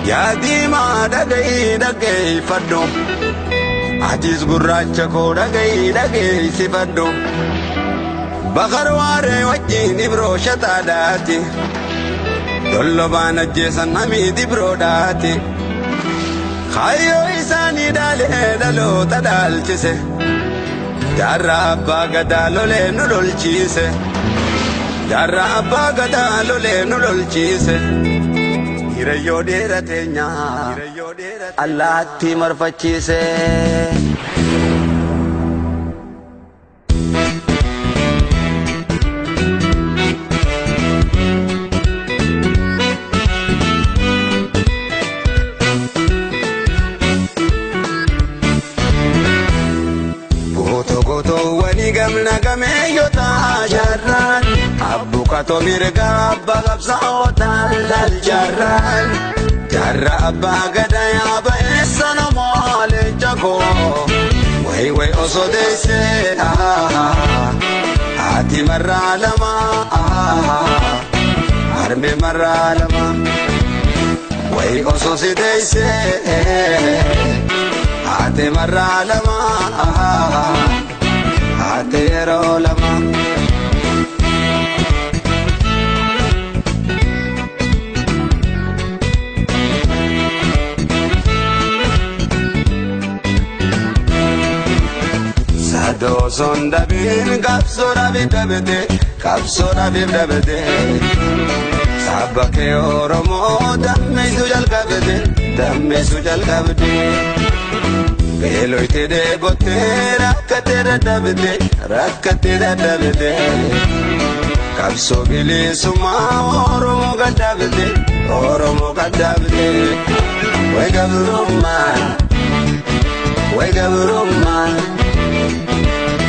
Yaa diimaa dhaga'i dhaggeeffadhu. Atis gurraacha koo dhaga'i dhageessifadhu. Bakar waaree wajjin ibroo shataadhaati. Dollobaan ajjeesan hamiid ibroodhaati. Kaayyoo isaanii dhaalee dhaloota dhaalchise. Jaarraa abbaa gadaa lolee nu lolchiise. Jaarraa abbaa gadaa lolee nu lolchiise. Hiriyyoo dheerateenyaa allaattii marfachiise. Gootoo gootoowwanii gamna gameeyyota jaarraan abbuqatoo mirga abbaa qabsaa'otaan laal jaarraan jaarraa abbaa gadaa yaaba eessa namoo leenca koo wayi wayi osoo deessee haati marraa lama harmee marraa lama wayi osoo si deessee haati marraa lama haati yeroo lama. Sadooson dhabiin qabsoo dhabiif dhabete qabsoo dhabiif dhabete saba kee Oromoo dammeessuu jalqabde dammeessuu jalqabde beeloyte dheebottee rakkatee dadhabde rakkatee dadhabde qabsoo bilisummaa Oromoo gadhabde Oromoo gadhabde way gabrummaa way gabrummaa.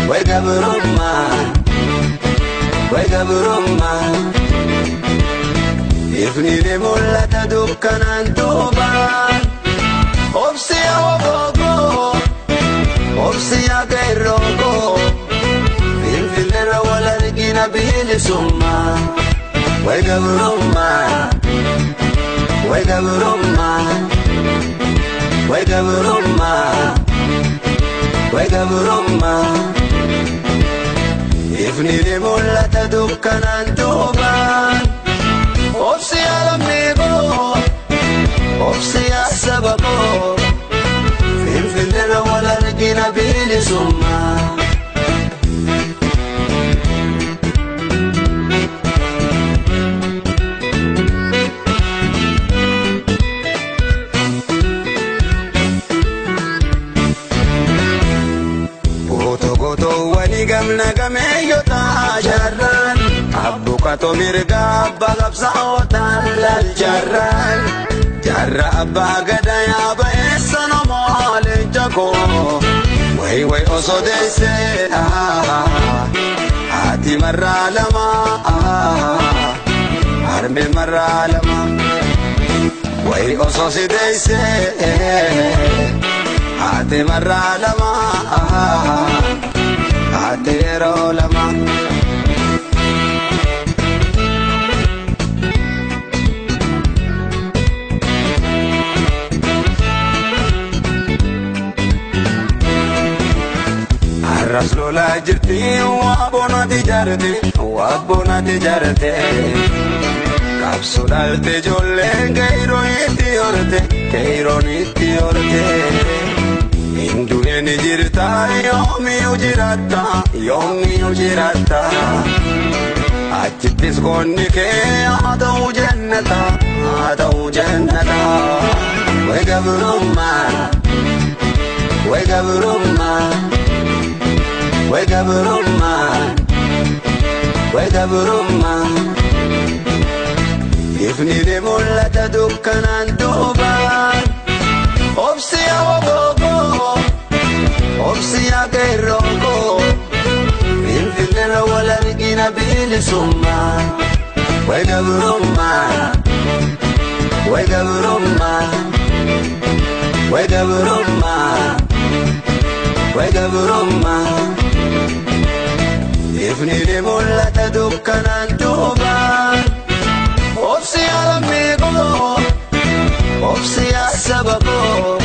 Way gabrummaa, way gabrummaa. Ifni ni mul'ata dukkanaan duubaan. Obsi yaa waboogoo, obsi yaa qeerroogoo. Finfinneerra wal argina bilisummaa. Way gabrummaa, way gabrummaa, way gabrummaa, way gabrummaa. Ifni ni mul'ata dukkanaan duubaan. Obsi yaa lammii koo, obsi yaa saba koo. Finfinneerra wal argina bilisummaa. Gootoo gootoowwanii gamna gameeyyota jaarraan abbuqatoo mirga abbaa qabsaa'otaan laal jaarraan jaarraa abbaa gadaa yaaba eessa namoo leenca koo wayi wayi osoo deessee haati marraa lama harmee marraa lama wayi osoo si deessee haati marraa lama haati yeroo lama. Arras lolaa jirti waa boonati jaarte waa boonati jaarte qabsoo dhaalte ijoolleen keeyiroon itti horte keeyiroon itti horte. Hinduun jirta yoomiyyuu jiraatta yoomiyyuu jiraatta achittis qoonni kee haa ta'u jennata haa ta'u jennata way gabrummaa way gabrummaa way gabrummaa way gabrummaa. Ifni ni mul'ata dukkanaan duubaan. Obsi yaa waboogoo, obsi yaa qeerroogoo. Finfinneerra wal argina bilisummaa. Way gabrummaa, way gabrummaa, way gabrummaa, way gabrummaa. Ifni ni mul'ata dukkanaan duubaan. Obsi yaa lammii koo. Obsi yaa saba koo.